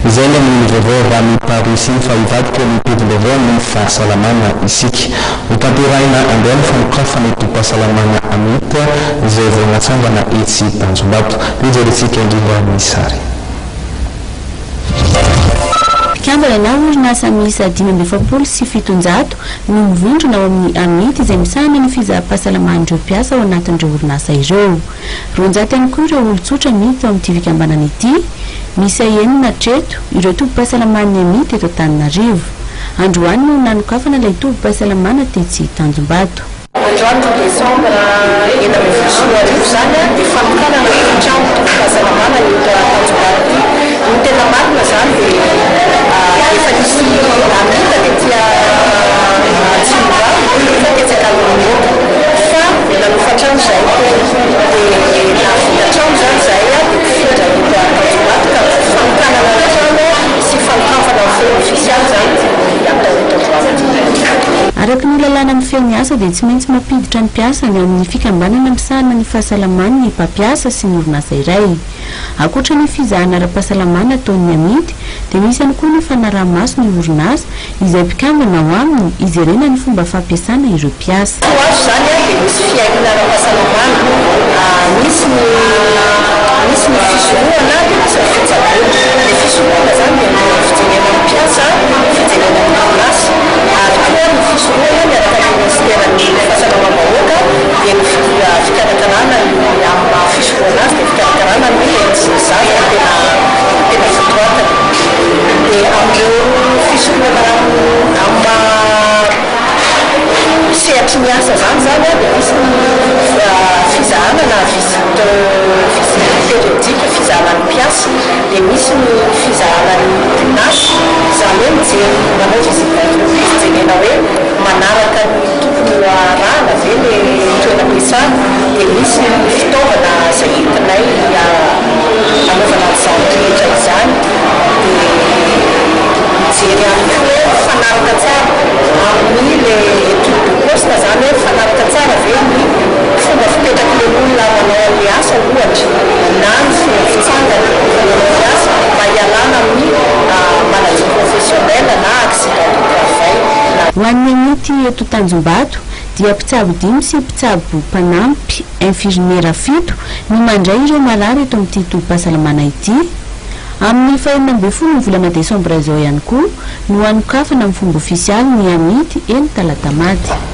Izay ilay ny vaovao avy any Paris iny fa hivadika ny pejim-baovao amin'ny fahasalamana isika. Hotanterahina androany ny fanokafana ny tobim-pahasalamana Amit izay vao natsangana etsy Tanjombato. Dia jerentsika indrindra ny sary. Mpikambana na orinasa miisa 745 no mivondrona ao amin'ny Amit izay misahana ny fizaham-pahasalaman'ireo mpiasa ao anatin'ireo orinasa ireo. 200 ihany koa ireo olon-tsotra miditra ao amin'ity fikambanana ity. Miisa enina hatreto ireo tobim-pahasalaman'ny Amit eto Antananarivo. Androany no nanokafana ilay tobim-pahasalamana tetsy Tanjombato. Androany roa desambra 2016 izany dia fanokanana ity trano tobim-pahasalamana eto Tanjombato ity. Ny tena marina izany dia efa nisy Amit tety Atsimondrano fa tetsy Ankalomimoka fa nanofa trano izahay teo dia nahavita trano izany izahay dia mpifindra eto Tanjombato ka fanokanana ny trano sy fanokafana ny fomba ofisialy izany ity atao eto androany ity. Araka ny lalàna mifehy ny asa dia tsy maintsy mampiditra ny mpiasany ao amin'ny fikambanana misahana ny fahasalamany ny mpampiasa sy ny orinasa iray. Ankoatra ny fizahana ara-pahasalamana ataon'ny Amidy dia misy ihany koa ny fanaraha-maso ny orinasa izay mpikambana ao aminy hijerena ny fomba fampiasana ireo mpiasa. Ho azo izany dia misy fihainoana ara-pahasalamana, misy ny misy ny fisorohana dia misy ny fitsaboana. Ny fisorohana izany dia ny fijerena ny mpiasa, fijerena ny orinasa ary koa ny fisorohana miaraka amin'ny minisiteran'ny fahasalamam-bahoaka dia ny fikarakarana ny amin'ny maha fisorohana azy dia fikarakarana ny reny sy ny zaza no tena tena votoatiny. Dia amin'ireo fisorohana amin'ny maha Sehatry ny asa izany izany dia misy ny fizahana na visite visite périodique, fizahana ny mpiasa, dia misy ny fizahana ny orinasa, izany hoe mijery manao visite d'entreprise jerena hoe manaraka ny tokony ho arahana ve ilay toeram-piasana, dia misy ny fitaovana izay entinay hanaovana an'izany rehetra izany, dia mijery ihany koa hoe mifanaraka tsara amin'ny le étude de poste zany hoe mifanaraka tsara ve ny fomba fipetrak'le olona manao an'le asa ohatra na ny fomba fitsangana rehefa manao ny asa mba hialana amin'ny maladie professionnelle na accident de travail na. Ho an'ny Amity eto Tanjombato dia mpitsabo dimy sy mpitsabo mpanampy infirmiera fito no mandray ireo marary eto amin'ity tobim-pahasalamana ity. Amin'ny fahenina ambin'ny folo ny volana desambra izao ihany koa no hanokafana amin'ny fomba ofisialy ny Amity eny Talatamaty.